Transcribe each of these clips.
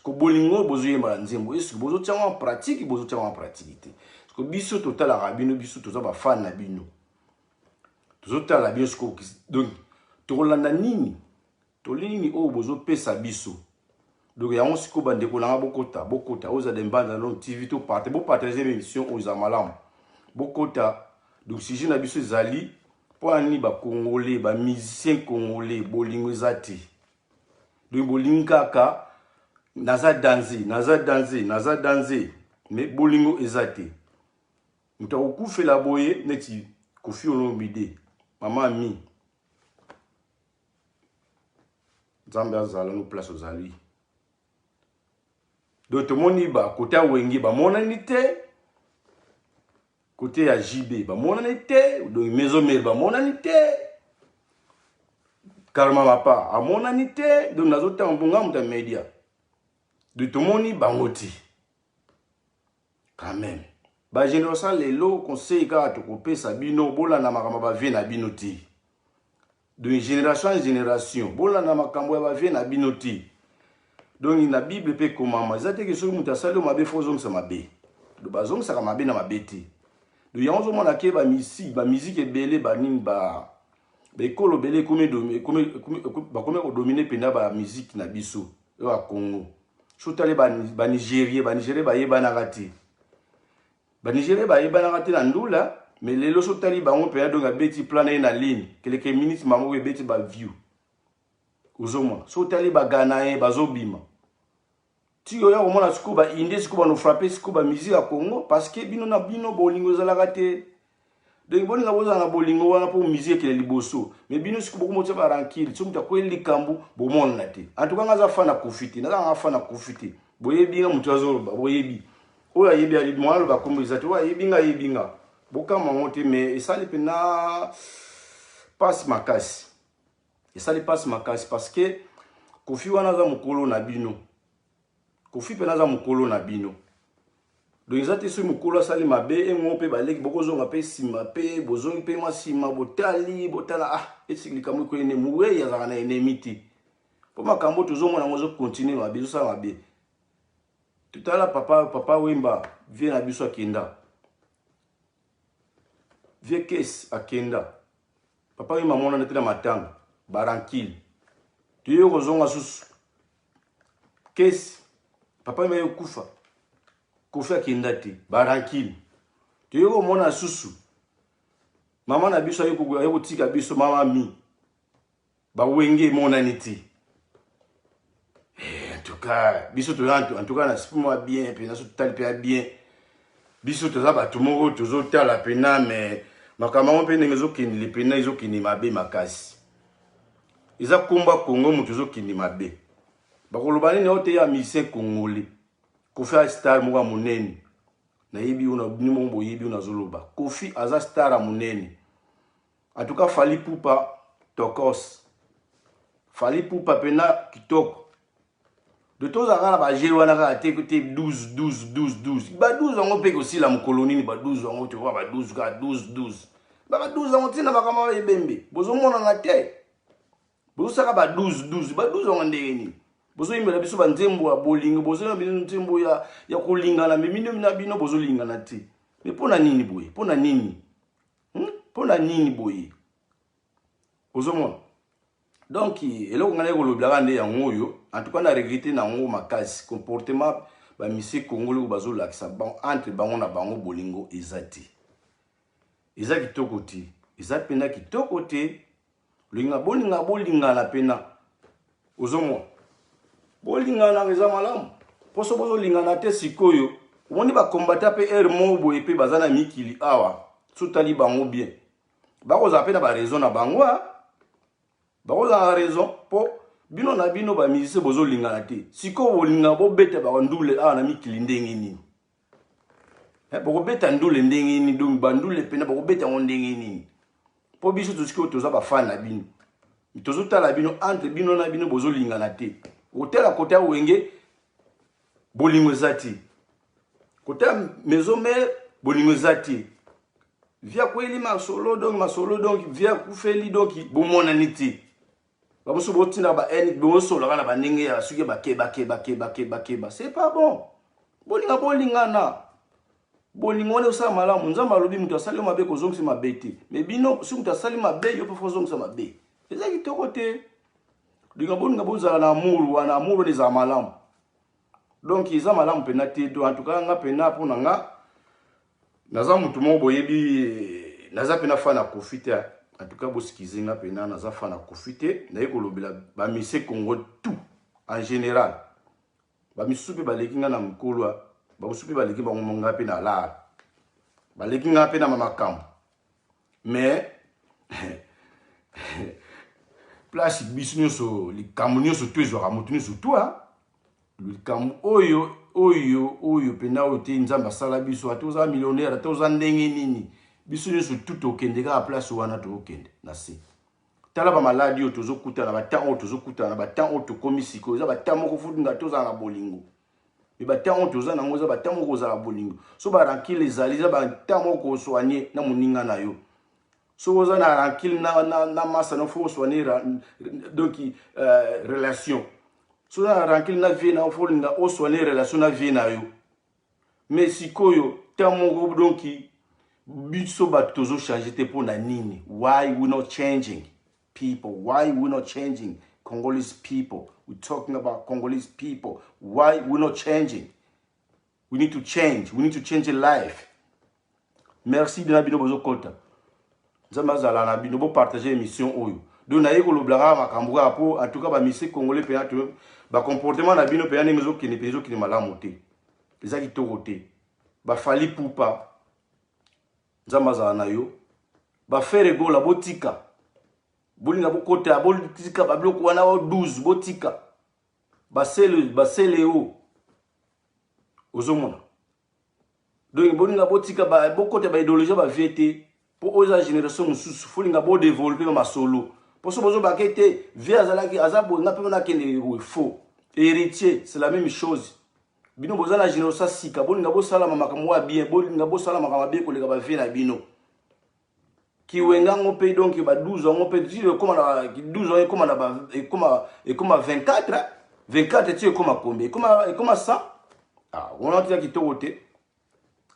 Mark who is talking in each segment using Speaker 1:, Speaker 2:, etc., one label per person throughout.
Speaker 1: Siko bolingo oyo bozoyemba na nzembo, eske bozotia yango en pratique? Bozotia yango en pratique te. Siko biso totalaka bino, biso toza bafan na bino, tozotala bino. Siko donc tokolanda nini? Toli nini oyo bozopesa biso? Donc yango sikoyo, bandeko na nga, bokota, bokota oyo eza Dembanza Long TV, toparte, bopartage émission oyo eza malamu, bokota. Donc sujet na biso ezali mpo na nini bacongolais, bamusicien congolais, bolingo eza te. Donc bolingi kaka naza danze, naza danze, naza danze, mais bolingo eza te. Moto akokufela boye neti Kofi Olomide, mama mi, Nzambe azala no place ozali. Donc tomoni ba côté ya Wenge bamonani te, côté ya JB bamonani te, donc Maison Mère bamonani te, Karma Mapa amonani te. Donc nazotanga mbonga moto ya média, donc tomoni bango te. Quand même, bagénération lelo, conseil kaka tokopesa bino, bolanda makambo bavieux na bino te. De génération en génération, bolanda makambo ya bavieux na bino te. Donc na Bible mpe ekomama, eza te ke soki moto asali yo mabe, fo ozongisa mabe. Donc bazongisaka mabe na mabe te. Donc yango ozomona ke bamusike ebele, banini, ba baekolo ebele bakomi kodominer mpenza bamusike na biso oyo ya Congo. So otali banigérien, banigérien bayebanaka te, banigérien bayebanaka te na ndula, mais lelo so otali bango mpenza, donc abeti plan na ye na ligne, quelques minutes bango ebeti baview. Ozomona, so otali baganayen bazobima ti oya komona sikoyo bainde, sikoyo banofrappe sikoyo bamusike ya Congo, parce que bino na bino bolingo ezalaka te. Donc bolinga bozala na bolingo wana mpo musique ekende liboso, mais bino sikoyo bokomotia barancune. So moto akweli likambo, bomonana te. En tout cas nga aza fan na Kofi te, naza nga fan na Kofi te. Boyebi nga, moto azoloba boyebi, oyo ayebi ayebi, mwana aloba kombo eza te, oyo ayebi nga ayebi nga, bokama yango te. Mais esali mpena mpasi makasi, esali mpasi makasi, parce que Kofi wana aza mokolo na bino. Kofi mpena aza mokolo na bino. Donc eza te soki mokolo asali mabe engo mpe baleki bokozonga mpe nsima, mpe bozongi mpe mwa nsima, botali, botala, ah, esiki likambo ekoyene. Mowei azalaka na ennemi te, mpo makambo tozomona yango ezocontinue mabe, ezosala mabe. Totala papa Wemba, vieux na biso akenda, vieux Kes akenda, papa Wemba amonana te na matanga, barancune. Toye kozonga susu Kesi, papa Wemba ekufa, Kofi akenda te, barancune. Toye komona susu mama na biso aye kotika biso, mama mi, bawenge emonani te. En tout cas biso toza, en tout cas na sipi mwa bien mpena. So totali mpe ya bien, biso toza bato moko tozotala mpena, mais makambo yango mpe ndenge ezokendele mpena, ezokende mabe makasi. Eza komba Kongo, moto ezokende mabe. Bakoloba nini? Oyo te ya musicien congolais, Kofi aza star moko ya monene. Nayebi oyo bino moko boyebi oyo nazoloba. Kofi aza star ya monene. En tout cas Fally Ipupa tokos, Fally Ipupa mpena kitoko. De tozalaka na baje wana kaka te te, 12 12 12 12, ba 12 yango mpe kosila mokolo nini? Ba 12 yango tokoka, ba 12 kaka, 12 12, baka 12 yango ntina makambo ebembe bozomonana te. Bozosaka ba 12 12, ba 12 yango ndenge nini? Bozoyimbela biso banzembo ya bolingo, bozoyimba bino nzembo ya kolingana, mais bino na bino bozolingana te. Mais mpo na nini boye? Mpo na nini? Mpo na nini boye? Ozomona, donc eloko ngai naye kolobelaka nde yango oyo. En tout cas na regretter na yango makasi, comportement bamusicien congolais oyo bazolakisa entre bango na bango, bolingo eza te, eza kitoko te, eza mpena kitoko te. Linga, bolinga, bolingana mpena. Ozomona, bolingana eza malamu, mposo bozolingana te. Sikoyo omoni bakombata mpe aire moko boye mpe baza na mikili awa. So tali bango bien, bakozala mpe na baraison na bango, bakozala na raison, mpo bino na bino bamusicien bozolingana te. Sikoyo bolinga bobeta bandule awa na mikili ndenge nini? Bokobeta ndule ndenge nini? Donc bandule mpena bokobeta yango ndenge nini? Mpo biso tosikoyo toza bafan na bino, tozotala bino, entre bino na bino bozolingana te. Kotala côté ya Wenge, bolingo eza te. Côté ya Maison Mère, bolingo eza te. Vieux akweli masolo, donc masolo, donc vieux akufeli, donc bomonani te. Bamosusu botinda ba haine, bosolaka na bandenge ya soki bakeba keba keba keba keba. C'est pas bon. Bolinga bolingana. Bolingo wana osala malamu. Nzambe alobi moto asali yo mabe kozongisa mabe te. Mais bino soki moto asali mabe yo mpe fo ozongisa mabe. Eza kitoko te. Linga bolinga bozala na amour wana, amour wana ezala malamu. Donc eza malamu mpena te. Donc en tout cas nga mpena mpo na nga naza motu moko boyebi naza mpena fan ya Koffi te. En tout cas bosikize nga mpena naza fan ya Koffi te. Naye kolobela ba musiciens Congo tout en général. Ba misusu mpe baleki nga na mokolo, ba mosusu mpe baleki bango nga mpe na lar, baleki nga mpe na makambo. Mais place biso nyonso likambo nyonso to ezwaka moto nyonso to likambo oyo oyo oyo mpena oyo te Nzambe asala biso, ata oza millionnaire ata oza ndenge nini, biso nyonso tu tokende kaka place wana, tokokende na se. Tala bamaladi oyo tozokutana, batemps oyo tozokutana, batemps oyo tokomi sikoyo, eza batemps moko futunga tozala na bolingo. Me batemps oyo toza nango eza batemps moko kozala bolingo. So barancune ezali, eza batemps moko kosoigne na moninga na yo. Soki oza na rancune na masa na fo osoigne donc relation. Soki oza na rancune na vie na yo, fo olinga osoigne relation na vie na yo. Mais sikoyo temps moko donc biso bato tozochange te mpo na nini? Why we not changing people? Why we not changing Congolese people? We're talking about Congolese people. Why we not changing? We need to change. We need to change a life. Merci bina bino bozokota. Nzambe azala na bino, bopartage émission oyo. Donc naye kolobela kaka makambo kaka mpo en tout cas bamusiciens congolais mpena bacomportement na bino mpena ndenge ezokende mpe ezokende malamu te, eza kitoko te. BaFally Ipupa, Nzambe azala na yo. BaFerre Gola, botika bolinga bokota, botika babiloko wana o 12, botika basele basele o ozomona. Donc bolinga botika bokota baidéologie bavie te, mpo oyo eza génération mosusu. Folinga bodéveloppe masolo, mpo so bozobake te vie azalaki aza boye, nga mpe nakende boye. Faux héritier, c'est la même chose. Bino boza na génération sika, bolinga bosalama makambo ya bien, bolinga bosala makambo ya bien koleka bavie na bino. Kiwenga yango mpe donc ba 12 yango mpe ti ekoma na 12 yango, ekoma na ba ekoma 24 24 ti ekoma combien? Ekoma 100. Ah, wana tika kitoko te.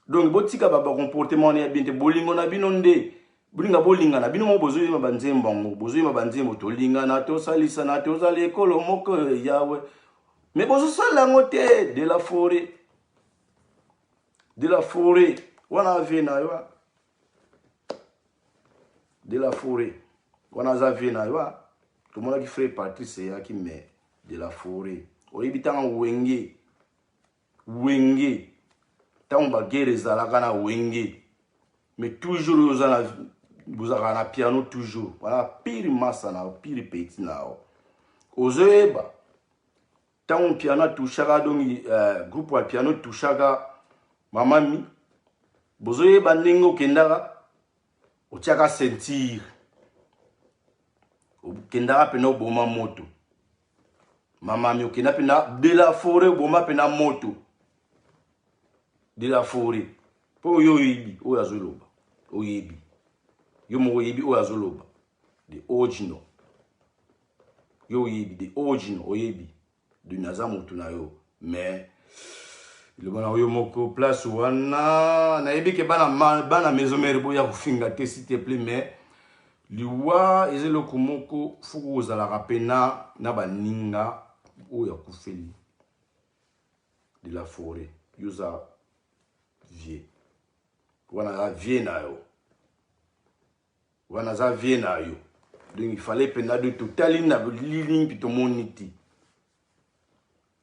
Speaker 1: Donc botika ba bacomportement wana ya bien te. Bolingo na bino nde bolinga bolingana bino moko. Bozoyeba banzembo yango, bozoyeba banzembo tolingana, tosalisana, tozala ekolo moko yawe, mais bozosala yango te. De la Forêt, de la Forêt wana vie na yo, de la Forêt wana aza vie na yo. Tomonaki frère Patrice eyaki, mais de la Forêt oyebi ntango Wenge, Wenge ntango baguerre ezalaka na Wenge, mais toujours oyo oza na bozalaka na piano toujours wana pire masa na yo, pire petit na yo. Ozoyeba ntango piano atouchaka donc groupe ya piano touchaka mamami, bozoyeba ndenge okendaka otiaka ceinture, okendaka mpena oboma moto. Mamami okenda mpena de la Forêt, oboma mpena moto de la Forêt, mpo oyo oyebi oyo azoloba, oyebi yo moko, oyebi oyo azoloba the original. Yo oyebi the original, oyebi de naza motu na yo. Mais liloba na yo moko place wana, nayebi ke bana, bana Maison Mère boya kofinga te, s'il te plaît. Mais liwa eza eloko moko foko ozalaka mpena na baninga oyo akufeli. De la Forêt, yo oza vie wana, aza vie na yo wana, aza vie na yo. Donc il fallait mpena de totali na lili mpe tomoni te.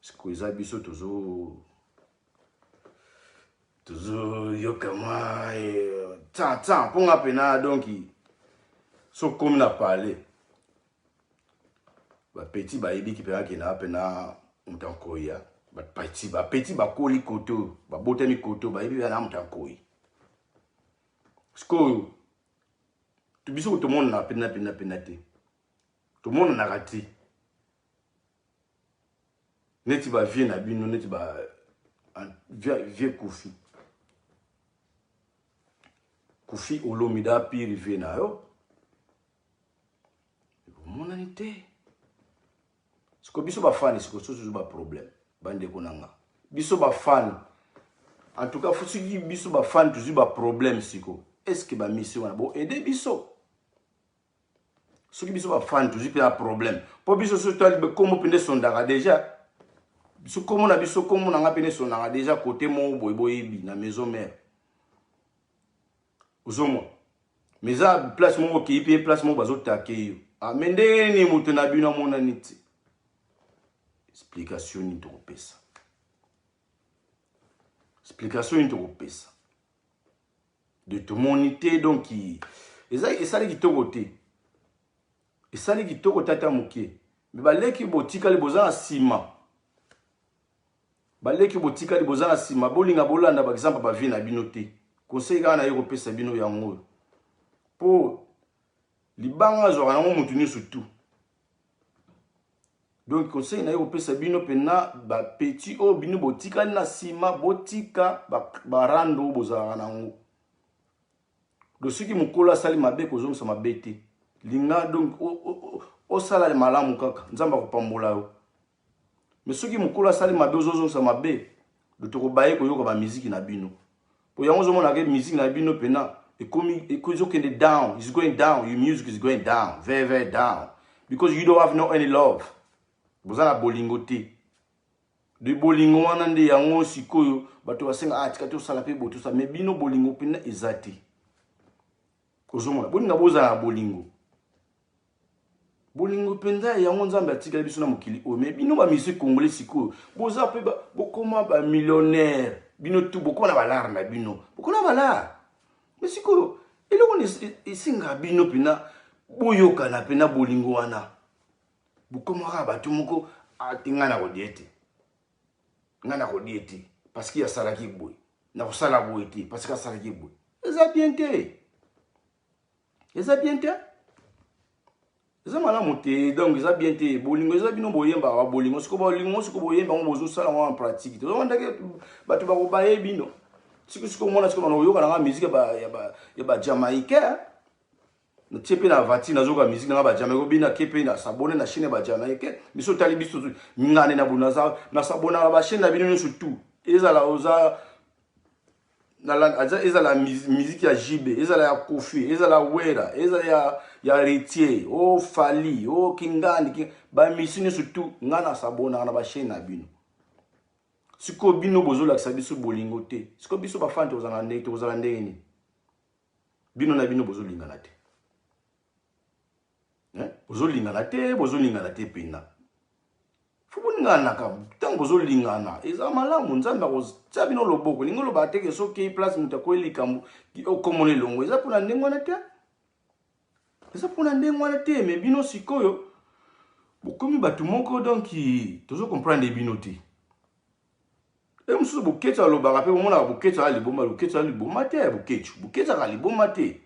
Speaker 1: Sikoyo eza biso tozoyoka mwa tsan tsan mponga mpena. Donc so komi na palais, bapeti bayebiki mpenza akendaka mpena moto akoya. Bapeti, bapeti bakoli koto, babotami koto, bayebi na moto akoyi. Sikoyo biso tomonana mpena mpena mpena te, tomonanaka te neti bavie na bino, neti ba vie Koffi, Koffi Olomide pire vie na yo omonani te. Siko biso bafani siko soki tozwi baproblème, bandeko na nga, biso bafani, en tout cas soki biso bafani tozwi baproblème siko, est ce que bamisi wana boaide biso? Soki biso bafani tozwi mpe na problème, mpo biso soki toali kombo mpe nde esondaka déjà biso, kombo na biso, kombo na nga mpe nde esondaka déjà kote moko boye, boyebi na Maison Mère, ozomona, mais eza place moko okei mpe place moko bazotake yo. Ah, mais ndenge nini moto na bino amonani te? Explication nini tokopesa? Explication nini tokopesa de tomoni te? Donc eza esali kitoko te, esali kitoko tata moke. Mais baleki botikali boza na nsima, baleki botikali boza na nsima, bolinga bolanda baexemple bavie na bino te. Conseil kaka na ye kopesa bino yango oyo, mpo libanga azwaka yango motu nyonso tu. Donc conseil na ye kopesa bino mpena bapeti oyo bino botikali na nsima, botika barando oyo bozalaka nango. Donc soki mokolo asali mabe, kozongisa mabe te. Linga donc osala malamu kaka, Nzambe akopambola yo. Mais soki mokolo asali mabe, ozozongisa mabe, do tokobaye koyoka bamiziki na bino, po yango ozomonaka miziki na bino mpena ekomi ezokende down, is going down. Your music is going down, very very down, because you don't have no any love. Boza na bolingo te. De bolingo wana nde yango sikoyo bato basenga, ah, tika tosala mpe boye, tosala. Mais bino bolingo mpena eza te. Ozomona, bolinga bozala na bolingo, bolingo mpenza yango Nzambe atikali biso na mokili oyo. Mais bino bamusicien congolais sikoyo boza mpe bokoma bamillionnaire, bino tu bokoma na balare na bino, bokoma na balare. Mais sikoyo eloko esengaka bino mpena boyokana mpena bolingo wana, bokomaka bato moko ate ngai nakodie te, ngai nakodie te parce que asalaki boye, nakosala boye te parce que asalaki boye. Eza bien te, eza bien te, eza malamu te. Donc eza bien te. Bolingo eza, bino boyembaka babolingo, siko bolingo, siko boyemba yango, bozosala yango en pratique te. Ozomandaki bato bakobaye bino. Siko siko omona siko bana koyoka nanga musique ya bajamaïcain, natie mpe na vati, nazoka musique nanga bajamaïcain, obina ke mpe na s'abonner na chaîne ya bajamaïcain. Biso otali biso ngane na bo nasabonaka bachaîne na bino nyonso tout, ezala oza ezala musique ya JB, ezala ya Kofi, ezala Wera, ezala ya Héritier, o Fally, o Kingandi, bamisi nyonso tout ngai nasabonaka na bachaîne na bino. Sikoyo bino bozolakisa biso bolingo te. Sikoyo biso bafani tokozala ndenge, tokozala ndenge nini? Bino na bino bozolingana te, bozolingana te, bozolingana te mpena. Fo bolinganaka. Ntango bozolingana eza malamu, Nzambe akotia bino loboko. Lingi oloba teke soki place moto akoyi likambo okomona elongo, eza mpona ndenge wana te, eza mpona ndenge wana te. Mais bino sikoyo bokomi bato moko, donc tozo comprendre bino te. E mosusu Boketsu alobaka mpe bomonaka Boketsu aza liboma. Boketsu aza liboma te. Boketsu, Boketsu azaka liboma te.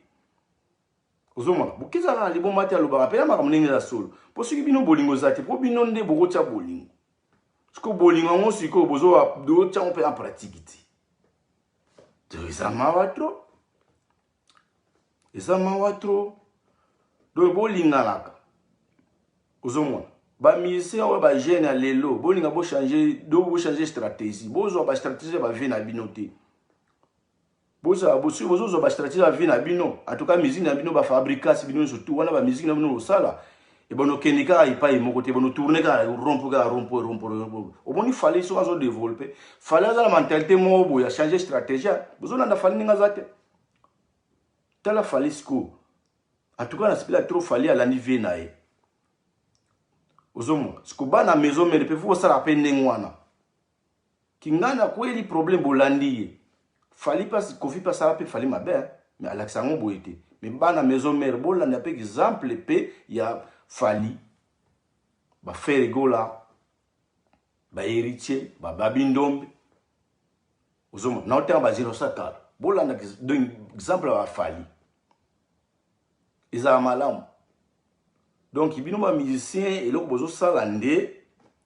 Speaker 1: Ozomona, Boketsu azaka liboma te, alobaka mpe ya makambo ndenge eza solo. Mpo soki bino bolingo eza te, mpo bino nde bokotia bolingo. Sikoyo bolingo yango sikoyo bozotia yango mpe en pratique te. Eza mawa trop, eza mawa trop. Donc bolinganaka. Ozomona bamusicien oyo bajeune ya lelo, bolinga bochange, donc bochange stratégie, bozwa bastratégie ya bavie na bino te. Soki bozozwa bastratégie ya vie na bino, en tout cas musique na bino, bafabricas bino nyonso tu wana, bamusike na bino bosala ebano okende kaka epai moko te, ebano tourne kaka rompo, kaka rompo, rompo, rompo. Omoni Fally soki azodéveloppe, Fally aza na mentalité moko boye, achange stratégie. Bozolanda Fally ndenge aza te. Tala Fally sikoyo, en tout cas nasepela trop. Fally alandi vie na ye. Ozomona siko bana Maison Mère mpe fo bosala mpe ndenge wana. Kingani akweli problème, bolandi ye. Fally mpasi, Kofi mpe asala mpe Fally mabe, mais alakisa yango boye te. Mais bana Maison Mère, bolanda mpe exemple mpe ya Fally, baFerre Gola, bahéritier, bababi Ndombe. Ozomona naotanga bagénération kala, bolanda donc exemple ya baFally, ezala malamu. Donc bino bamusicien, eloko bozosala nde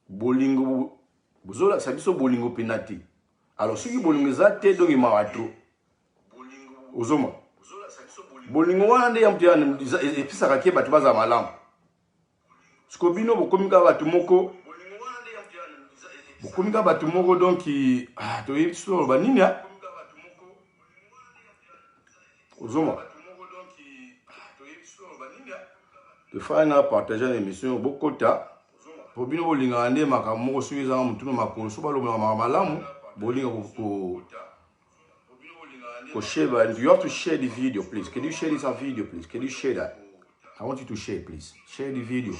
Speaker 1: bolingo, bozolakisa biso bolingo mpena te. Alors soki bolingo eza te, donc mawa trop. Ozomona bolingo wana nde ya moto epesaka ke bato bazala malamu. Siko bino bokomi kaka bato moko. Bokomi kaka bato moko donc ah, toyebi biso toloba nini ah? Ozoma tofai na partage na émission bokota po bino bolingaka nde makambo moko soki ezanga motu na makolo so balobelaka makambo malamu bolinga ko ko share. You have to share the video, please. Can you share this video, please? Can you share that? I want you to share, please. Share the video.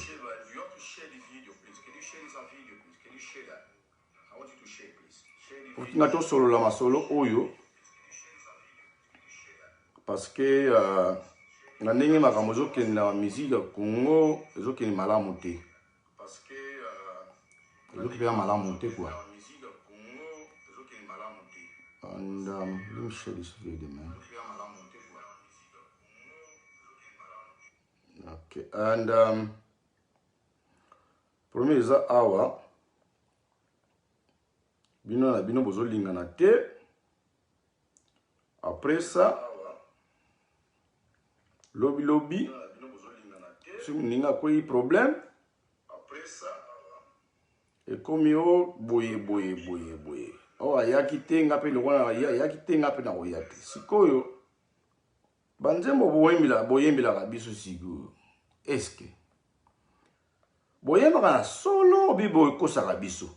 Speaker 1: Nga tosolola masolo oyo parce que na ndenge makambo ezokende na musique ya Congo, ezokende malamu te, ezokende malamu te quoi. And let me share this video, man. Okay, and premier eza awa, bino na bino bozolingana te. Après ça, lobi lobi soki moninga akwei, problème ekomi o boye boye boye boye, oyo ayaki te, nga mpe lokola ayaki te, nga mpe nakoya te. Sikoyo banzembo boyembelaka biso sikoyo, eske boyembaka na solo obi boyekosaka biso?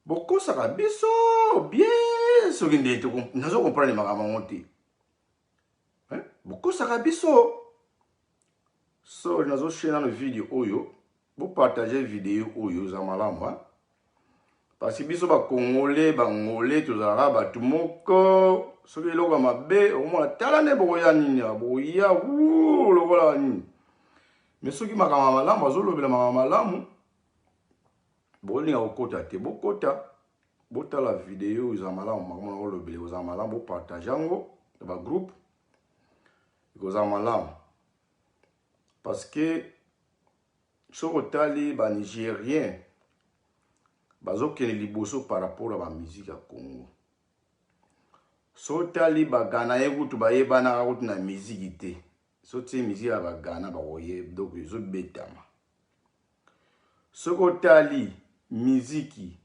Speaker 1: Bokosaka biso bien soki nde nazo comprendre makambo yango te. Bokosaka biso. Sorry, nazoshare nano video oyo, bopartage video oyo, eza malamu parce que biso bacongolais, bangolais, tozalaka bato moko. Soki eloko ya mabe okomona, tala nde bokoya nini, bokoya lokola nini. Mais soki makambo ya malamu, azolobela makambo malamu, bolinga kokota te. Bokota, botala video, eza malamu. Makambo na kolobela ekozala malamu, bopartage yango na bagroupe, ekozala malamu parce que soki otali banigérien bazokende liboso par rapport ya bamusique ya Congo. So otali bagana ye kutu bayebanaka kutu na miziki te. So tie miziki ya bagana, bakoyeba, donc ezobetama. Soki otali miziki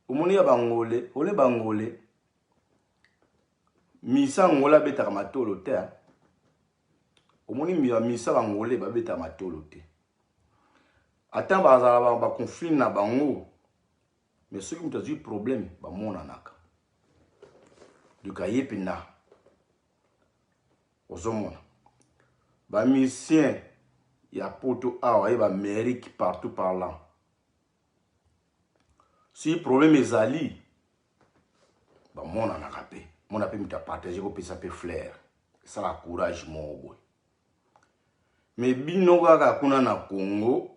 Speaker 1: omoni ya bangole ole bangole misa ngole abetaka matolo te. Omoni misa bangole babetaka matolo te, ata bazala baconflit na bango, mais soki moto azwi problème, bamonanaka. Donc aye mpenza, ozomona bamusicien ya poto awa ye baamérique, partout par là, si problème ezali, bamonanaka mpe. Mona mpe moto apartage, kopesa mpe fleur, esala courage moko boye. Mais bino kaka kuna na Congo,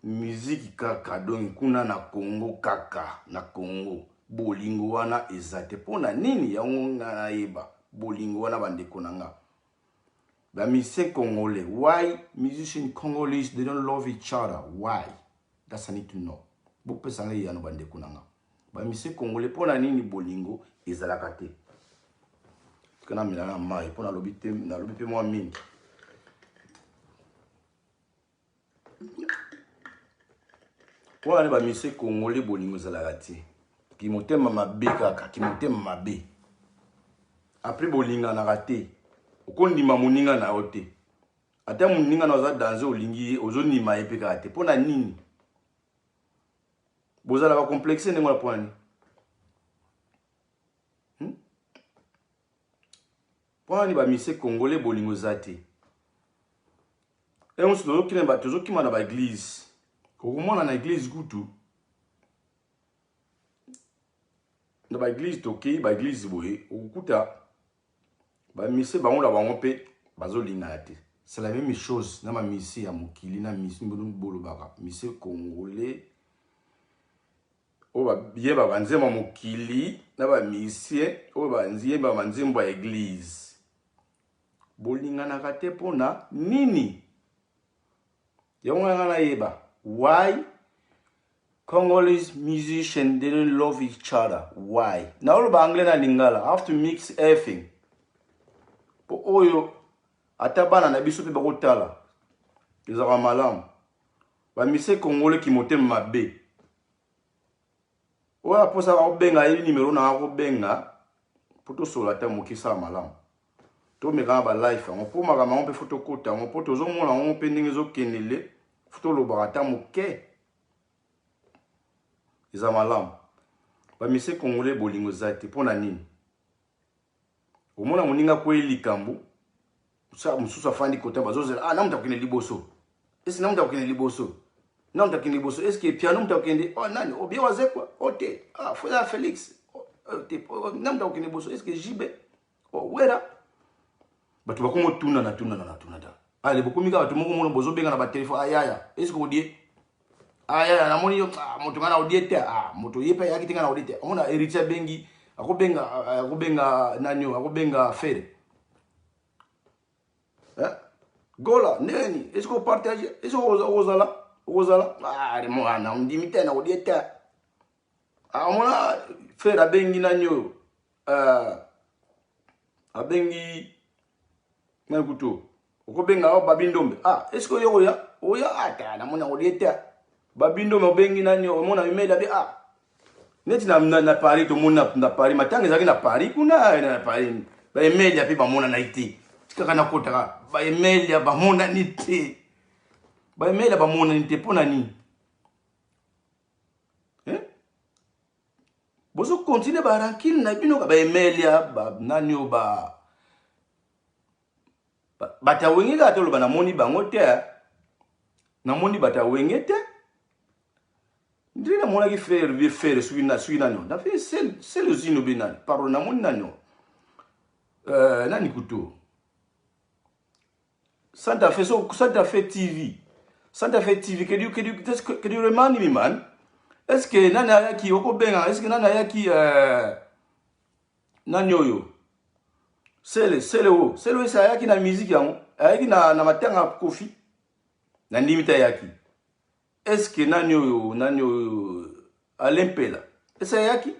Speaker 1: miziki kaka, donc kuna na Congo, kaka na Congo, bolingo wana eza te. Mpo na nini? Yango nga nayeba bolingo wana, bandeko na nga bamusicien congolais. Why musician Congolese, they don't love each other? Why? That's I need to know. Bopesa ngai eyano, bandeko na nga bamusicien congolais, mpo na nini bolingo ezalaka te? Tika namela na mai mpo nalobi te, nalobi mpe mwa mingi. Mpo na nini bamusicien congolais bolingo ezalaka te? Kimotema mabe kaka, kimotema mabe. Après bolinganaka te, okondima moninga na yo te. Ata moninga na aza danger, olingi ye, ozondima ye mpe kaka te. Mpo na nini bozala bacomplexe ndenge wana? Mpo na nini? Mpo na nini bamusicien congolais bolingo eza te? Mosusu tozokima na baeglise, okomona na eglise kutu, na baeglise, tokei baeglise boye, okokuta bamusicien bango na bango mpe bazolingana te. C'est la même chose na bamusicien ya mokili, na musicien bolobaka musicien congolais oyo bayeba banzembo ya mokili na bamusicien oyo bayeba banzembo ya église, bolinganaka te. Mpona nini? Yango nga nayeba, why Congolese musicians didn't love each other? Why? Naoloba anglais na lingala, I have to mix everything mpo oyo ata bana na biso mpe bakotala, ezalaka malamu. Bamise congolais kimotema mabe. Oyo aposa akobenga ayebi nimero na akobenga mpo tosolola ata moke esala malamu. Tomeka na balife yango mpo makambo yango mpe fo tokota yango mpo tozomona yango mpe ndenge ezokendele fo tolobaka ata moke eza malamu. Bamise congolais bolingo eza te mpo na nini? Omona moninga akweli likambo mosusu afandi kota bazozela ah na moto akokende liboso esi na moto akokende liboso na moto akende liboso eske piano moto akokende oh nani obie oh, wazekwa o oh, te ah fo ya Felix oh, oh, te oh, na moto akokende liboso eske JB oh, wera bato bakomi otunana tunana na tunana ale bokomi kaka bato moko mona bozobenga na batelefone ayaya ah, eske odie ayaya ah, namoni yo ah, moto ngai na odie te ah, moto ye mpe ayaki te ngai na odie te omona héritier abengi akobenga akobenga nani oyo akobenga fere eh? Gola ndenge nini eske opartage eske okozala okozala mwana ondimi te na odie te omona fere abengi nani oyo uh, abengi nani kutu okobenga o babi ndombe ah est-ce que oyo oya oya ata ah, namoni yango lie te babi ndombe obengi nani omona imeli abi ah neti na, na, na Paris tomoni na, na Paris matanga ezalaki na Paris kuna eh, na Paris baemelia mpe bamonanaki te tikaka nakotaka baemelia bamonani te baemelia bamonani te mpo na nini eh? Bozo continuer ba rancune na bino ba Emelia ba nani oyo ba bato ya wenge kaka toloba namoni bango te namoni bato ya wenge te ndenge namonaki frere bie frere soki na soki nani na fe selozino be nani pardon namoni nani euh, nani kutu Santa Fe, so Santa Fe TV. Santa Fe TV, can you, can you, just, can you remind me, man? Est-ce que nani ayaki, okobenga, est-ce que nani ayaki, euh, nani oyo? Sele, sele o, sele oyo ayaki na musique yango, ayaki na, na matanga Kofi. Na ndimi te ayaki. Est-ce que nani oyo, nani oyo, Alain Mpela, est-ce ayaki?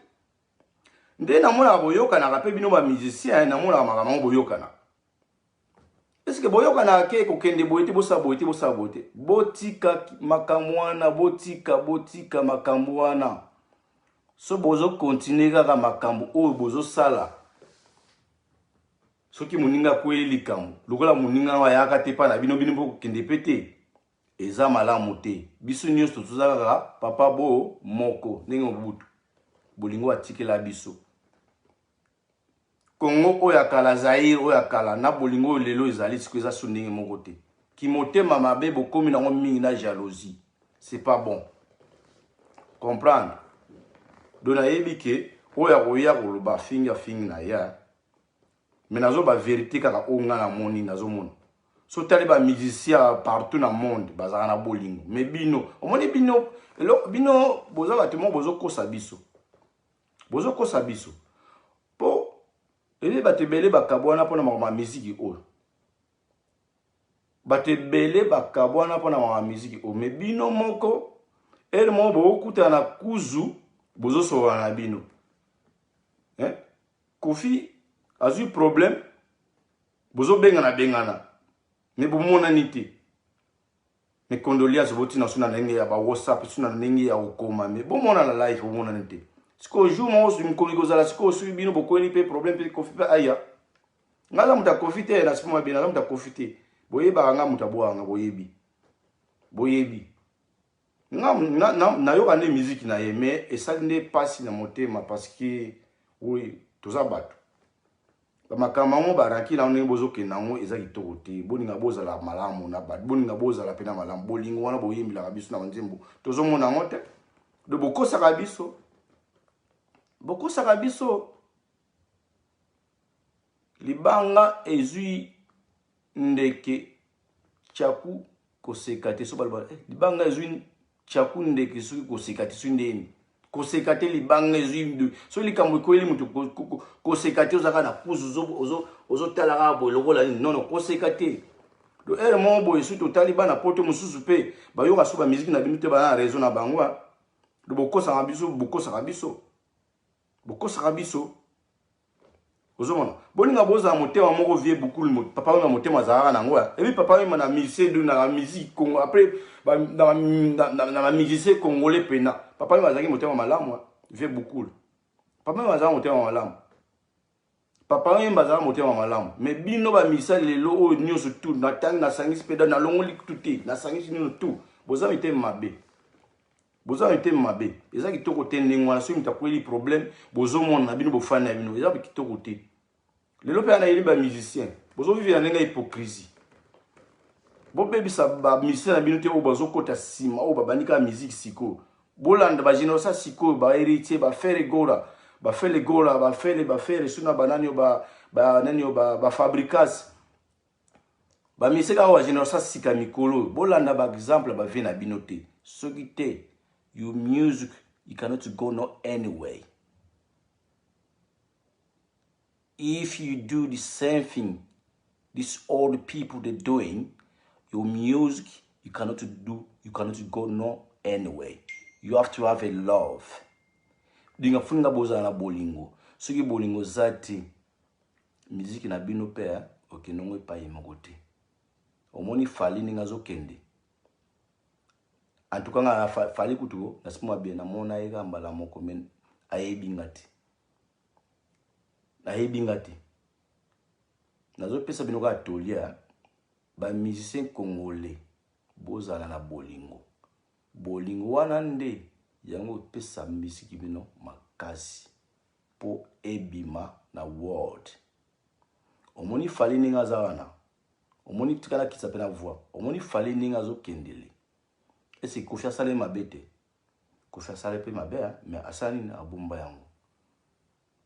Speaker 1: Nde namonaka boyokanaka mpe bino ba musiciens, namonaka makambo yango boyokanaka. Est-ce que boyokanaka ke kokende boye te bosala boye te bosala boye te botika makambo wana botika botika makambo wana so bozokontinue kaka makambo oyo bozosala soki moninga akweli likambo lokola moninga yango ayaka te mpa na bino bino mpo kokende mpe te eza malamu te biso nyonso toza kaka papa bo moko ndenge mobutu bolingo atikela biso Congo oyo ya kala Zaire oyo ya kala na bolingo oyo lelo ezali sikoyo eza su ndenge moko te. Kimotema mabe bokomi nango mingi na jalousie. C'est pas bon. Comprendre? Donc nayebi ke oyo akoya koloba afingi afingi na ye. Mais nazo ba verite kaka oyo nga namoni nazomona. So tali ba musiciens partout na monde bazalaka na bolingo. Mais bino, omoni bino, bino boza bato moko bozokosa biso. Bozokosa biso. Po ebi bato ebele bakabwana mpona makambo ya miziki oyo. Bato ebele bakabwana mpona makambo ya miziki oyo. Me bino moko ere moko bokokutana na kuzu bozosolola na bino. Eh? Kofi azwi problème bozobengana bengana me bomonani te. Mes condoléances botina so na ndenge ya ba WhatsApp so na ndenge ya kokoma me bomona na live bomonani te sikoyo jour moko mokolo ekozala sikoyo soki bino bokweli mpe problème mpe kofi mpe aya ngai aza moto ya kofi te na sikoyo mabe naza moto ya kofi te boyebaka ngai moto abwaka ngai boyebi boyebi nga nayoka nde miziki na ye mais esali nde mpasi na motema parce que oyo toza bato bamakambo yango barakile yango ndenge bozokende yango eza kitoko te bolinga bozala malamu na bato bolinga bozala mpe na malamu bolingo wana boyembelaka biso na banzembo tozomona yango te do bokosaka biso bokosaka biso libanga ezwi ndeke chaku koseka te so baloba eh, libanga ezwi chaku ndeke soki koseka te soki ndeni koseka te libanga ezwi soki likambo ekweli moto koseka te ozalaka na kuzu ozotala kaka boye lokola nini nono koseka te do ere moko boye soki totali bana poto mosusu mpe bayoka so bamiziki na bino te baza na raison na bango do bokosaka biso bokosaka biso bokosaka biso. Ozomona, boninga bozala motema moko vie bukulu papa oyo na motema azalaka nango ya ebi papa oyo na musicien du na musique Congo après na na musicien congolais pena papa oyo azalaki motema malamu vie bukulu papa oyo azalaka motema malamu, papa oyo azalaka motema malamu. Mais bino ba musicien lelo oyo nyonso tout na tangi nasangisi mpe nalongoli tout te, nasangisi nyonso tout, boza mitema mabe, boza mitema mabe. Eza kitoko te ndenge wana. Soki moto akweli problème, bozomona na bino, bofani na bino, eza kitoko te. Lelo mpe ana yeli bamusicien bozovivre na ndenge ya hypocrisie. Bobebisa bamusicien na bino te oyo bazokota nsima, oyo babandi kaka musique sikoyo. Bolanda bagénération sikoyo, bahéritier, baFerre Gola, baFerre Gola, baFerre, baFerre suna, banani oyo, banani oyo, baFabregas, bamusicien kaka bagénération sika mikolo oyo. Bolanda baexemple ya bavieux na bino te. Soki te, your music, you cannot go no anyway. If you do the same thing these old people they're doing, your music, you cannot do, you cannot go no anyway. You have to have a love. Dinga funinga bozala na bolingo. Soki bolingo eza te, miziki na bino mpe okende ngo epai moko te. Omoni Fally ndenge azokende. En tout cas nga Fally kutu nasima bien, namona ye kaka mbala moko, mais ayebi nga te, nayebi nga te. Nazopesa bino kaka tolia, bamusicien congolais, bozala na bolingo. Bolingo wana nde yango epesa misiki bino makasi mpo ebima na world. Omoni Fally ndenge aza wana, omoni, tikala kisa mpe na voix. Omoni Fally ndenge azokendele, ese Koffi asala ye mabe te? Koffi asala mpe mabe, mais asala nini? Abomba yango.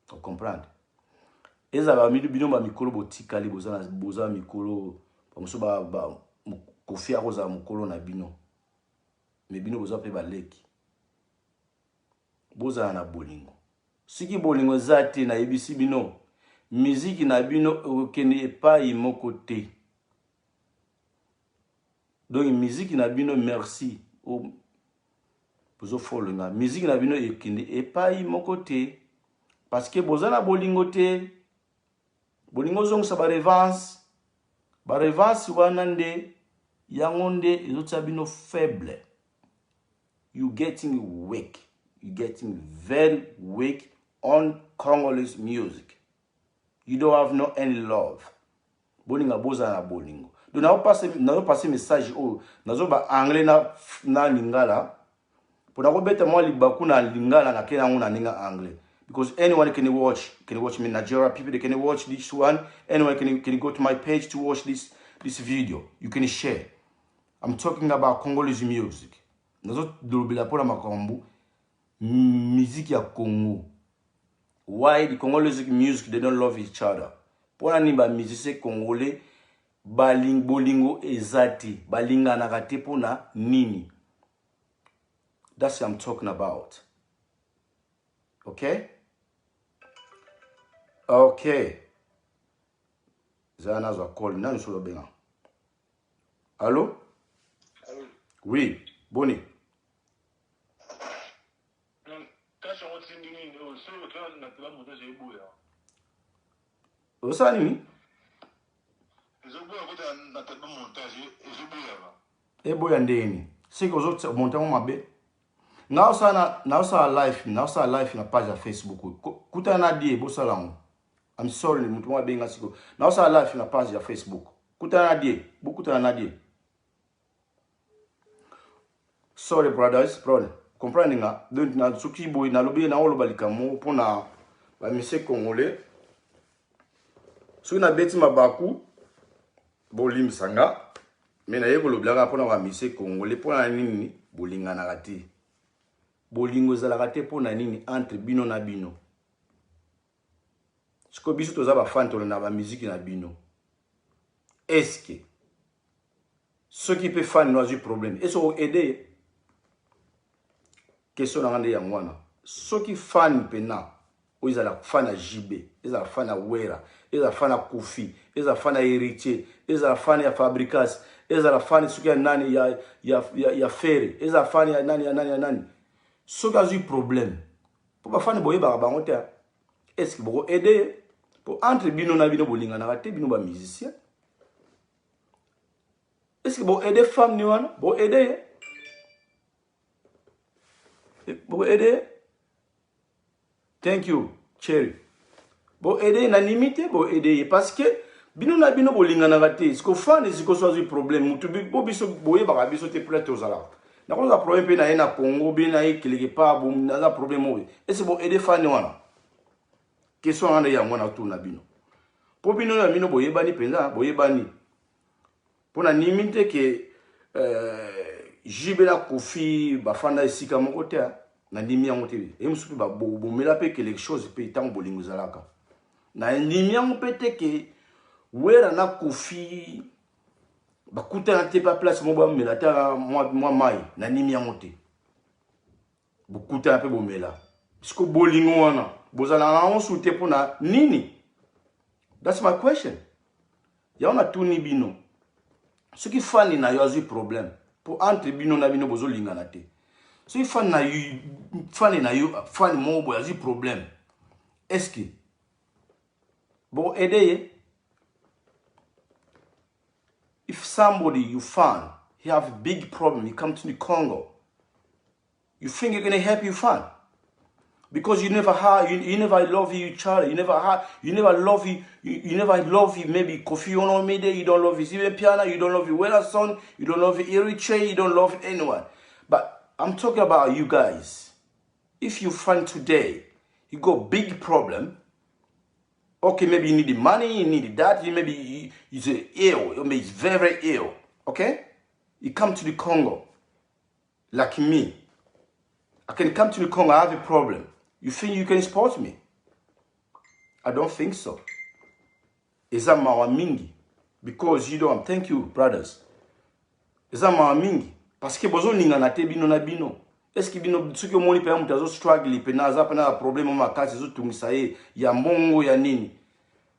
Speaker 1: Ocomprendre? Ezala bino bamikolo botikali, boza mikolo, bamosusu Koffi akozala mokolo na bino, mais bino boza mpe baleki. Bozala na bolingo. Soki bolingo eza te, nayebisi bino, miziki na bino ekokende epai moko te. Donc miziki na bino, merci bozofollow nga, miziki na bino ekende epai moko te parce que boza na bolingo te. Bolingo ozongisa barevanche, barevanche wana nde yango nde ezotia bino faible. You getting weak, you getting very weak on Congolese music. You don't have no any love. Bolinga, bozala na bolingo. Donc nazopase message oyo, nazoba anglais na lingala mpona kobeta mwa libaku na lingala, nakei yango na ndenge anglais because anyone can watch me. Nigeria people, they can watch this one. Anyone can go to my page to watch this video. You can share. I'm talking about Congolese music. Nazolobela mpona makambo musique ya Congo. Why the Congolese music, they don't love each other? Mpona nini bamusicien congolais bolingo eza te, balinganaka te? Mpona nini? That's what I'm talking about. Okay, zala nazwa call nani solo obenga. Allo? Oui, boni?
Speaker 2: Kasi yango tindi nini oyo soki otoya na tela montage eboya?
Speaker 1: Osala nini?
Speaker 2: Ezoboya kota na table montage, ezoboyaka.
Speaker 1: Eboya ndenge nini? Soki ozomonte yango mabe. Naosala live, naosala live na page ya Facebook. Kutana na die bosala yango. I'm sorry, moto moko abenga sikoyo. Naosala live na page ya Facebook. Kutana na die, bokutana na die. Sorry brothers, brother, comprendre nga. Donc na soki boye nalobi, naoloba likambo moko mpona bamusicien congolais. Soki nabeti mabaku, bolimbisa nga, mais naye kolobelaka mpona bamusicien congolais. Mpona nini bolinganaka te? Bolingo ezalaka te mpona nini entre bino na bino? Sikoyo biso toza bafan, tolanda bamiziki na bino. Est-ce soki mpe fan no azwi problème, est-ce oaider ye? Question na nga nde yango wana. Soki fan mpena oyo, ezala fan ya JB, ezala fan ya Wera, ezala fan ya Koffi, ezala fan ya Héritier, ezala fan ya Fabregas, ezala fan soki ya nani, ya Ferre, ezala fan ya nani, ya nani, ya nani, soki azwi problème, mpo bafani boyebaka bango te, est-ce boko aider ye? Po entre bino na bino bolinganaka te bino ba musicien. Est-ce que bo aider femme ni wana? Bo aider ye? Bo aider ye? Thank you, Cherry. Bo aider na nimi te bo aider ye parce que bino na bino bolinganaka te. Siko fan siko so azui problème mutu bo biso boyebaka biso te place tozalaka. Nakozala problème mpe na ye na Congo bien na ye quelque part bo naza problème oyo. Est-ce bo aider fan wana? Question wana yango na tuna bino. Po bino na bino boyebani mpenza, boyebani. Po na nimi te ke JB na Koffi bafanda esika moko te, na ndimi yango te. Ye mosusu mpe bomela mpe quelque chose mpe ntango bolingo ezalaka. Na ndimi yango mpe te ke Wera na Koffi bakutana te pa place moko bamela ata mwa mai, na ndimi yango te. Bokutana mpe bomela. Siko bolingo wana bozalaka yango su te mpona nini? That's my question. Yango natuni bino, soki fani na yo azwi problème po entre bino na bino bozolingana te, soki fani na yo, fani na yo, fani moko boye azwi problème, est-ce que bo aider ye? If somebody you fan, he have big problem, he come to the Congo, you think you're gonna help your fan? Because you never had, you never love each other, you never had, you never love you, you, you never love you, maybe Koffi Olomide, you don't love his even piano, you don't love your Werrason, you don't love Eriche, you don't love anyone. But I'm talking about you guys. If you find today, you got big problem, okay, maybe you need the money, you need that, you maybe you, you say ill, you maybe it's very, very ill, okay? You come to the Congo, like me. I can come to the Congo, I have a problem. You think you can support me? I don't think so. Eza mawa mingi. Because you don't, thank you, brothers. Eza mawa mingi. Parce que bozo lingana te bino na bino. Est-ce que bino, soki omoni pe mutu azo struggle pe na aza pe na problème makasi ezo tungisa ye ya mbongo ya nini?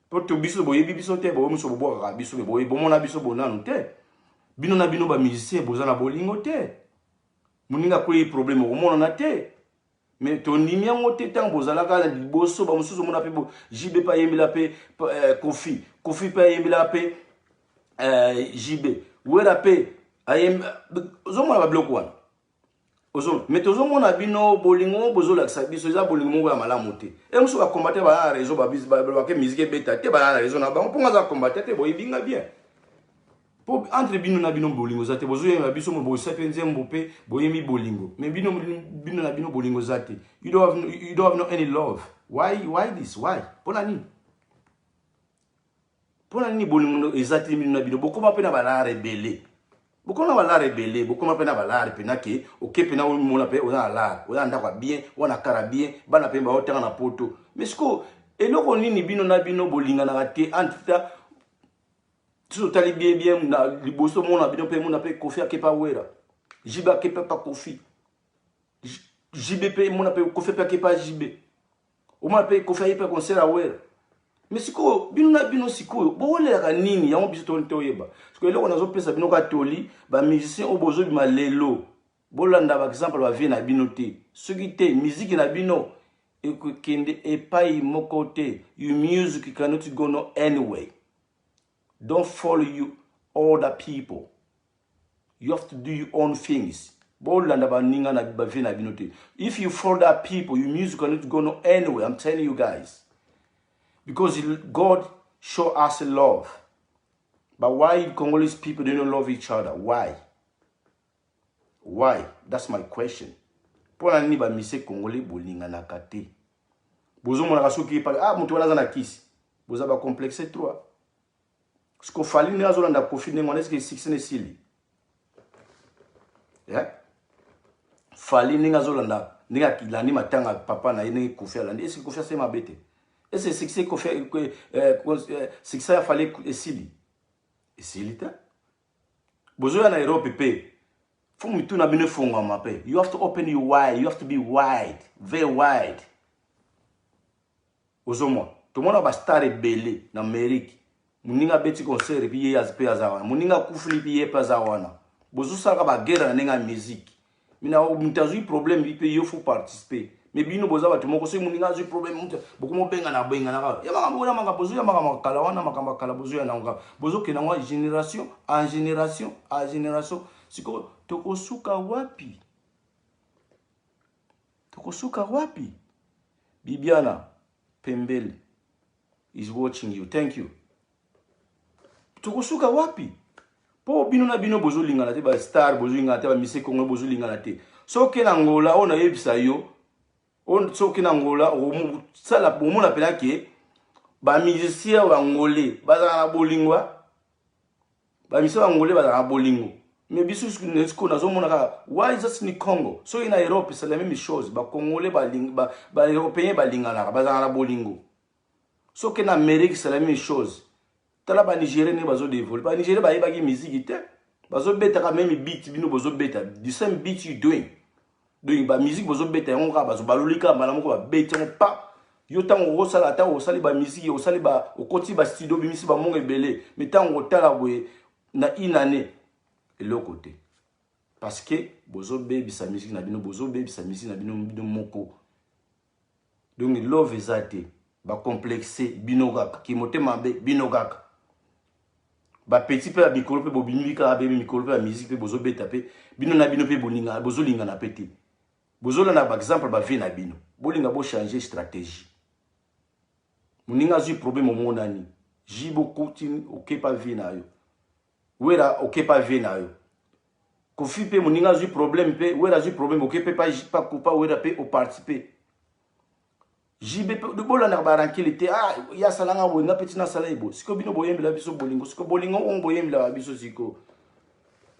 Speaker 1: Po to biso boyebi biso te, boyebi biso bobwakaka biso, boyebi bomona biso bonanu te. Bino na bino ba musicien boza na bolingo te. Moninga akwei problème okomonana te. Mais tondimi yango te ntango bozalaka na liboso, ba mosusu omona pe bo JB pe ayembela pe Koffi, Koffi pe ayembela pe JB, Wera pe ayemba, ozomona ba biloko wana. Ozo, mais tozomona bino bolingo bozolakisa biso eza bolingo moko ya malamu te. E mosusu ba combattre ba na réseau ba bis ba ba ke musique ebeta te ba na réseau na bango mpo aza combattre te boyebi nga bien. Po entre bino na bino bolingo za te, bozoyemba biso mo bosa pe nzembo pe boyembi bolingo. Mais bino bino na bino bolingo za te. You don't have no any love. Why this? Why? Pona nini? Pona nini bolingo eza te bino na bino? Bokoma pe na balare ebele. Bokoma na balare ebele, bokoma pe na balare pe na ke, oke pe na omona pe oza na lare, oza na ndako ya bien, oza na kara bien, bana pe baotanga na poto. Mais siko eloko nini bino na bino bolinganaka te entre ta soki otali bien bien na liboso mona bino pe mona pe Koffi akepa Wera, JB akepa pa Koffi, JB pe mona pe Koffi pe akepa JB, omona pe Koffi ayepa concert ya Wera. Mais sikoyo bino na bino sikoyo bowelelaka nini? Yango biso toni toyeba. Sikoyo eloko nazopesa bino ka toli, ba musiciens oyo bozobima lelo, bolanda ba exemple ba vie na bino te. Soki te musique na bino ekokende epai moko te. Your music cannot go no anyway. Don't follow you other people. You have to do your own things. Bolanda baninga na ba vie na bino te. If you follow that people, your music cannot go no anywhere. I'm telling you guys. Because God show us love. But why Congolese people, they don't love each other? Why? Why? That's my question. Pona nini ba musiciens congolais bolinganaka te? Bozomonaka soki epa, ah, moto wana aza na kisi. Boza ba complexe trop. Siko Fally ndenge azolanda Koffi ndenge wana, est-ce que succès na esili? Yeah? Fally ndenge azolanda, ndenge alandi matanga papa na ye, ndenge Koffi alandi, est-ce que Koffi asali mabe te? Est-ce que succès Koffi, succès ya Fally esili? Esili te. Bozoya na Europe pe, fo mitu na bino efongwama pe. You have to open your wide, you have to be wide, very wide. Ozomona, tomona ba star ebele na Amérique. Moninga abeti concert et puis ye pe aza wana. Moninga akufuli puis ye pe aza wana. Bozosalaka ba guerre na ndenge ya musique. Mina moto azwi problème pe yo faut participer. Mais bino boza bato moko, soki moninga azwi problème, moto bokomobengana, abengana kaka. Ya makambo wana, makambo bozoya, makambo ya kala wana, makambo ya kala bozoya nango kaka, bozokende yango génération en génération en génération. Sikoyo tokosuka wapi? Tokosuka wapi? Bibiana Pembele is watching you, thank you. Tokosuka wapi? Mpo bino na bino bozolingana te, bastar bozolingana te, bamise Kongo bozolingana te. Soki na Ngola oyo nayebisa yo, soki na Ngola osala, omona mpena ke bamusicien bangole bazalaka na bolingo, bamusicien bangole bazalaka na bolingo. Mais biso sikoyo nazomona kaka why just ni Congo. Soki na Europe, c'est la même chose. Bacongolais, baeuropéen balinganaka, bazalaka na bolingo. Soki na Amérique, c'est la même chose. Tala banigérien ndenge bazodévelopper. Banigérien bayebaki miziki te, bazobetaka même beat bino bozobeta, the same beat you doing. Donc bamusique bozobeta yango kaka, bazo baloli kaka mbala moko, babeti yango pa yo. Ntango okosala, ntango osali bamusique, osali, okoti bastudio, obimisi bamongo ebele, mais ntango otala boye na une année, eloko te, parce que bozobebisa musique na bino, bozobebisa musique na bino bino moko. Donc love eza te, bacomplexe bino kaka, kimotema mabe bino kaka. Bapeti mpe ya mikolo mpe bobimi kaka mpe mikolo mpe ya musique mpe bozobeta mpe bino na bino mpe bozolingana mpe te. Bozolanda baexemple bavie na bino, bolinga bochange stratégie. Moninga azwi problème, omonani jibe, okuti okepa vie na yo, Wera okepa vie na yo, Kofi mpe moninga azwi problème mpe Wera azwi problème, oke mpe pa Wera mpe oparticipe. JB mpe bolandaka barankile te. Ah, ye asalanga boye, nga mpe ntina asala ye boye. Sikoyo bino boyembela biso bolingo, sikoyo bolingo oyo boyembelaka biso, sikoyo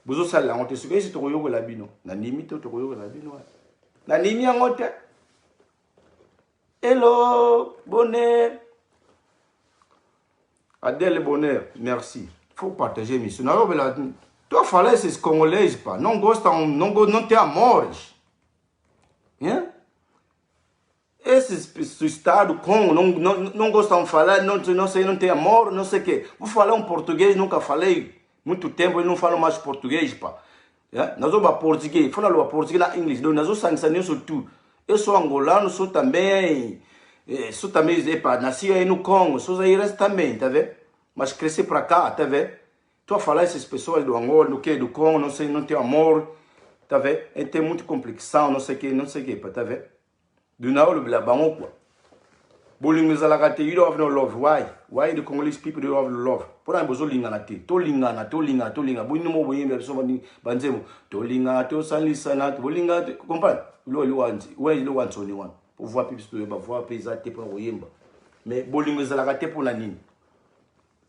Speaker 1: bozosalela yango te. Sikoyo esi tokoyokola bino? Nandimi te tokoyokola bino, nandimi yango te. Hello, bonheur Adèle Bonheur, merci. Faut partager émission. Nalobela, tu falar esses congolais, pá, não gostam, não, não tem amores. Yeah? Esses do estado Congo não, não, não gostam de falar, não, não sei, não tem amor, não sei o quê. Vou falar um português, nunca falei. Muito tempo eu não falo mais português, pá. Yeah? Nazoba português, fala português na inglês, donc nazosangisa nyonso tout. Eu sou angolano, sou também, sou também, epa, nasci aí no Congo, sou zairense também, tá vendo? Mas cresci pra cá, tá vendo? Tô a falar essas pessoas do Angola, do que, do Congo, não sei, não tem amor, tá vendo? E tem muita complicação, não sei o que, não sei o que, tá vendo? Do naolobela bango quoi. Bolingo ezalaka te, you don't have no love. Why? Why the Congolese people don't have no love? Mpona bozolingana te. Tolingana, tolingana, tolingana. Bino mo boyembela biso banzembo, tolingana, tosalisana, bolinga, comprendre eloko ya nsoni wana. Po voix mpe biso toyeba voix mpe eza te mpona koyemba, mais bolingo ezalaka te. Mpona nini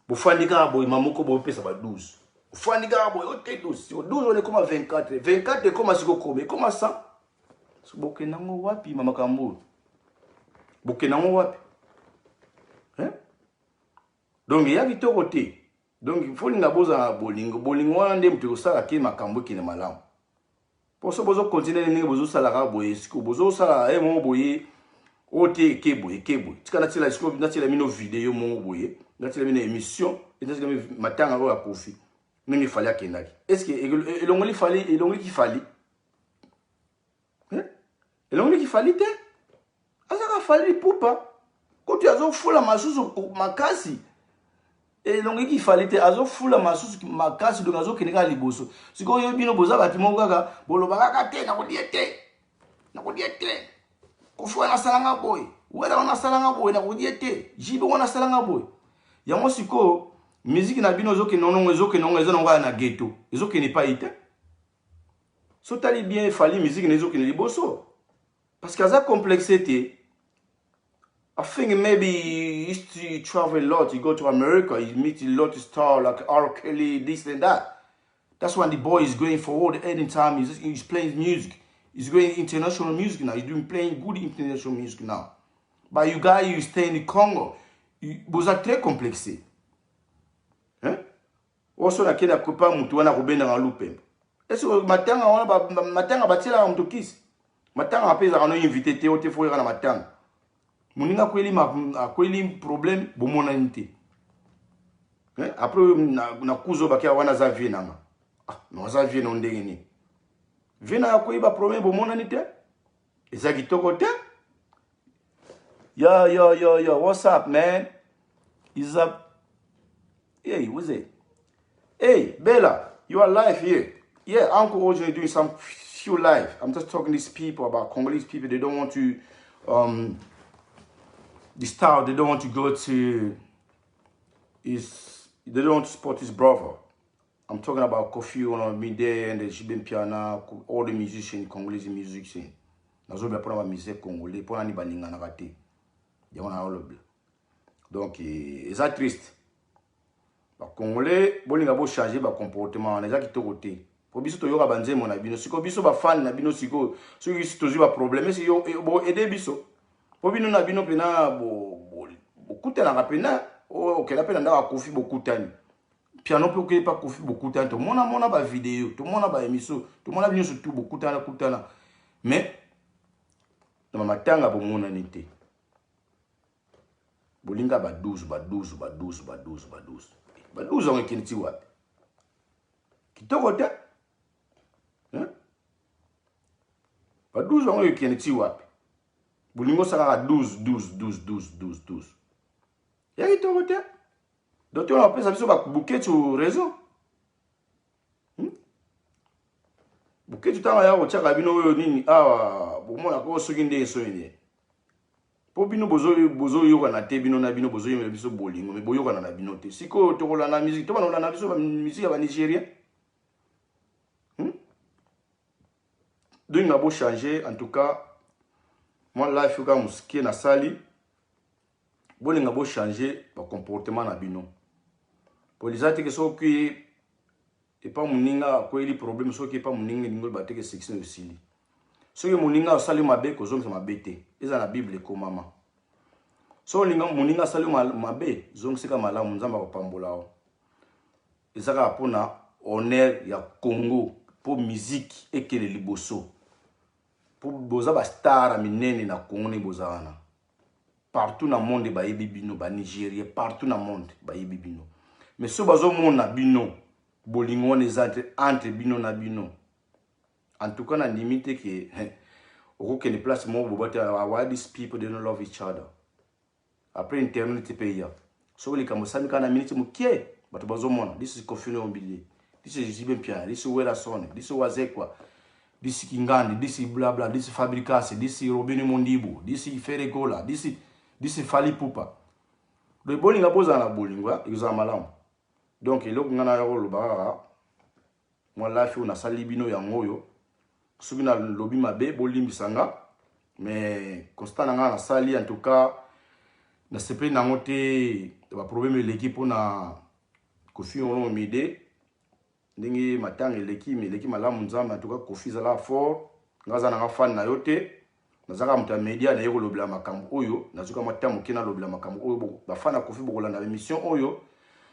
Speaker 1: bofandi kaka boye? Moko bopesa ba 12, ofandi kaka boye ote 12, 12 wana ekoma 24, 24 ekoma siko koma ekoma 100. So bokende yango wapi? Ma makambo oyo bokende yango wapi? Donc eya kitoko te. Donc folinga bozala na bolingo. Bolingo wana nde moto ekosala ke makambo ekende malamu. Mpo so bozokontinue ndenge bozosalaka boye, siko bozosala ye moko boye oyo te, eke boye, eke boye. Tika natiela siko, natiela bino video moko boye, natiela bino émission, natiela bino matanga oyo ya Kofi, ndenge Fally akendaki. Est ce que elongoli Fally? Elongoliki Fally? Elongoliki Fally te. Azaka Fally Ipupa kutu azofula masusu makasi. Elongeki Fally te, azofula masusu makasi, donc azokende kaka liboso. Sikoyo bino boza bato moko kaka boloba kaka te, nakodia te, nakodia te. Kofi wana asalanga boye, Wera wana asalanga boye, nakodia te. JB wana asalanga boye. Yango sikoyo miziki na bino ezokende nongo, ezokende nongo, eza nango kaka na ghetto, ezokende epai te. So tali bien, Fally miziki na ezokende liboso parce que aza complexe te. I think maybe he used to travel a lot. He go to America, he meet a lot of stars like R. Kelly, this and that. That's why the boy is going forward anytime he's playing music. He's going international music now. He's doing playing good international music now. But you guys, you stay in the Congo. Vous êtes très complexé. Hein? Oso nakende akopa mutu wana kobendaka lupemba. Est-ce que matanga wana, matanga batielaka moto kisi? Matanga mpe ezalaka no invité te, o te fo oyaka na matanga. Moninga akweli, akweli problème, bomonani te. Après na kuzo bakia wana aza vie nanga. Ah, non, aza vie na ndenge nini? Vie na akweli ba problème, bomonani te, eza kitoko te. Yo, yo, yo, yo, what's up, man? Is up? Hey, who's it? Hey, Bella, you are live here. Yeah, Uncle Ojene doing some few live. I'm just talking to these people about Congolese people. They don't want to, the style, they don't want to go to, is they don't want to support his brother. I'm talking about Koffi Olomide and the JB Mpiana, all the musicians, Congolese music scene. Nazobela mpona bamusicien congolais mpona nini balinganaka te, yango naolobela. Donc eza triste, bacongolais bolinga bochange bacomportement wana, eza kitoko te. Po biso toyoka banzembo na bino, sikoyo biso bafani na bino, sikoyo soki biso tozwi baproblème, esi boaide biso? Po bino na bino mpena bokutanaka mpena, okenda mpe na ndako ya Koffi bokutani, piano mpe okei pa Koffi bokutani, tomona mona bavideo, tomona baémission, tomona nyonso tu bokutana kutana, mais na bamatanga bomonani te. Bolinga ba 12 ba 12 ba 12 ba 12 ba 12 ba 12 yango ekende ti wapi? Kitoko te, ba 12 yango ekende ti wapi? Bolingo osalaka 12 12 12 12 12 12 ya kitoko te. Donc tona bapesa biso Boketshu raison. Boketshu ntango ya kotiaka bino oyo nini awa, bomonaka oyo soki nde soki nde mpo bino bozoyokana te. Bino na bino bozoyembela biso bolingo, mais boyokana na bino te. Sikoyo tokolanda musique, tobana kolanda biso bamusique ya banigérien. Donc na bochange. En tout cas, mwa live kaka mosuke nasali, bolinga bochange bacomportement na bino, po liza teke soki epa moninga akweli problème, soki epa moninga elingi oloba teke section esili. Soki moninga asali mabe, kozongisa mabe te, eza na Bible ekomama. So olinga moninga asali mabe, zongiseka malamu, Nzambe akopambola yo. Eza kaka mpona honneur ya Congo, mpo musique ekende liboso, mpo boza bastar ya minene na Congo. Ndenge boza wana, partout na monde bayebi bino, banigérien partout na monde bayebi bino. Mais so bazomona bino, bolingo wana eza entre bino na bino. En tout cas, nandimi te ke okokende place moko bobate. Why these people, they don't love each other? Après internet mpe ya soki likambo osali kaka na miniti mokie, bato bazomona: this is Koffi Olomide, this is JB Mpiana, this is Werrason, this is Wazekwa, this is Kingandi, this is bla bla, this is Fabregas, this is Robinho Mundibu, this is Ferre Gola, this is Fally Ipupa. Donc bolinga bozala na bolingo, ekozala malamu. Donc eloko ngai naya koloba kaka, mwa live oyo nasali bino yango oyo, soki nalobi mabe bolimbisa nga, mais constat na ngai nasali, en tout cas nasepeli nango te. Baproblème eleki mpona Koffi Olomide, ndenge matanga eleki, mais eleki malamu. Nzambe, en tout cas Koffi, ezala fort. Nga aza nanga fan na yo te, nazaka moto ya média, naye kolobela makambo oyo. Nazoka mwa ntango moke nalobela makambo oyo. Bafan ya Koffi, bokolanda émission oyo,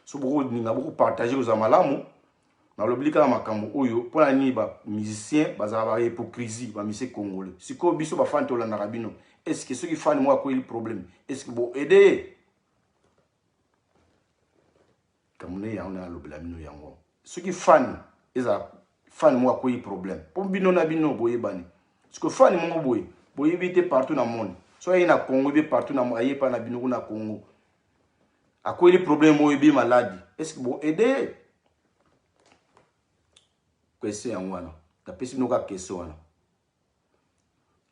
Speaker 1: so bokolinga bokopartage, kozala malamu. Nalobeli kaka makambo oyo mpona nini? Bamusicien bazala bahypocrisie, bamusicien congolais. Sikoyo biso bafani tolandaka bino, est-ce soki fan moko akweli problème, est-ce boaide ye? Kambo nde yango nalobela bino yango. Soki fan ezala fan moko akweli problème, mpo bino na bino boyebani, sikoyo fan moko boye boyebi te partout na monde, so aye na Congo ebe partout na aye epai na bino kuna Congo, akweli problème oyo ebi maladi, est-ce boaide ye? Question yango wana napesi bino kaka, question wana: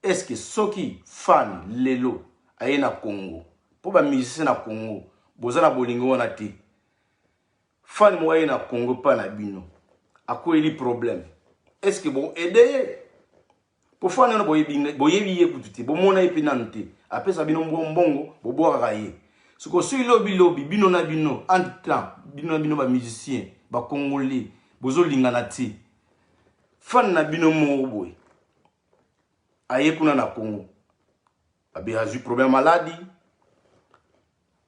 Speaker 1: est-ce soki fan lelo aye na Congo, mpo bamusicien na Congo boza na bolingo wana te, fan moko aye na Congo mpa na bino akweli problème, est-ce boaide ye? Po fan wana boyebi ye kutu te, bomona ye mpe nanu te, apesa bino mbongo, bobwakaka ye. Sikoyo soki lobi lobi bino na bino, entre temps bino na bino bamusicien bacongolais bozolingana te, fan na bino moko boye aye kuna na Congo, babe azwi problème maladi,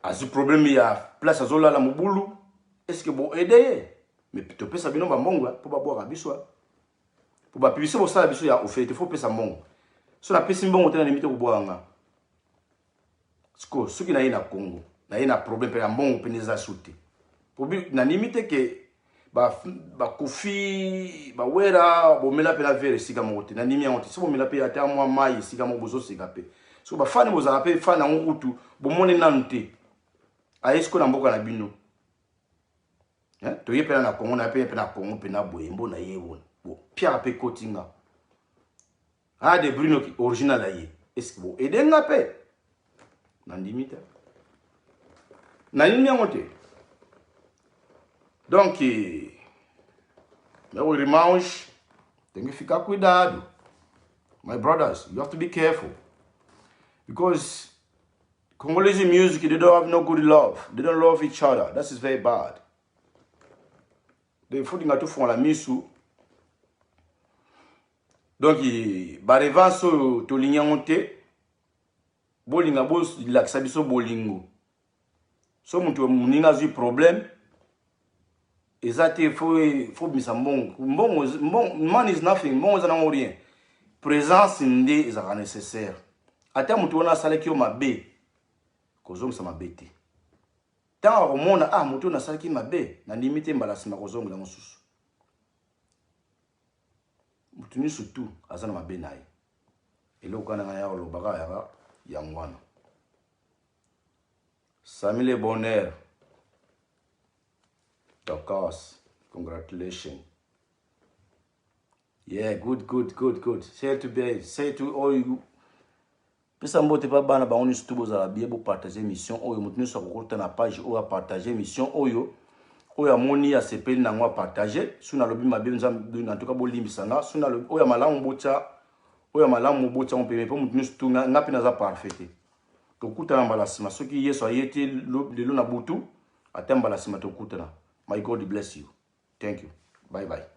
Speaker 1: azwi problème ya place azolala mobulu, est-ce boaide ye? Mais topesa bino bambongo mpo babwaka biso, po bapublicité bosala biso ya ofele te. Faut opesa mbongo. So napesi mbongo te, nandimi te kobwaka nga. Sikoyo soki naye na Congo, naye na problème mpe ya mbongo mpe eza su te, po nandimi te ke baKoffi, baWerra bomela mpe na verre esika moko te. Nandimi yango te. So bomela mpe ata mwa mai esika moko, bozoseka mpe. So bafani bozala mpe fani yango kutu bomoni nanu te. Aye sikoyo na mboka na bino. Eh, toye mpena na Congo na mpe na Congo mpena boye mbo na ye wona. Bo piaka mpe ekoti nga. Ah de Bruno original aye. Est-ce que bo aider nga mpe? Nandimi te. Nandimi yango te. Donc, meu irmãos, tem que ficar cuidado. My brothers, you have to be careful. Because Congolese music, they don't have no good love. They don't love each other. That is very bad. They faut nga tofongola misu. Donc, ba revanche oyo tolingi yango te. Bolinga bolakisa biso bolingo. So moto moninga azwi problème, eza te faut bimisa mbongo. Mbongo, mbongo, money is nothing. Mbongo eza nango rien. Présence nde ezalaka nécessaire. Ata moto wana asalaki yo mabe, kozongisa mabe te. Ntango akomona, ah, moto oyo nasalaki mabe, nandimi te mbala nsima kozongela mosusu. Moto nyonso tu aza na mabe na ye. Eloko wana ngai ya kolobaka yaka yango wana. Sami le bonheur. Tokos. Congratulations. Yeah, good, good, good, good. Say to be, say to all you. Pesa mbote pa bana bango nyonso tu bozala bien, bopartage émission oyo. Moto nyonso akokota na page oyo apartage émission oyo. Oyo amoni asepeli nango apartage. Soki nalobi mabe, Nzambe, en tout cas bolimbisa nga. Soki nalobi oyo ya malamu botya, oyo ya malamu botya ngo pembeni, mpo moto nyonso tu nga mpe naza parfait te. Tokutana mbala nsima soki Yesu aye te lelo na butu, ata mbala nsima tokutana. My God bless you. Thank you. Bye bye.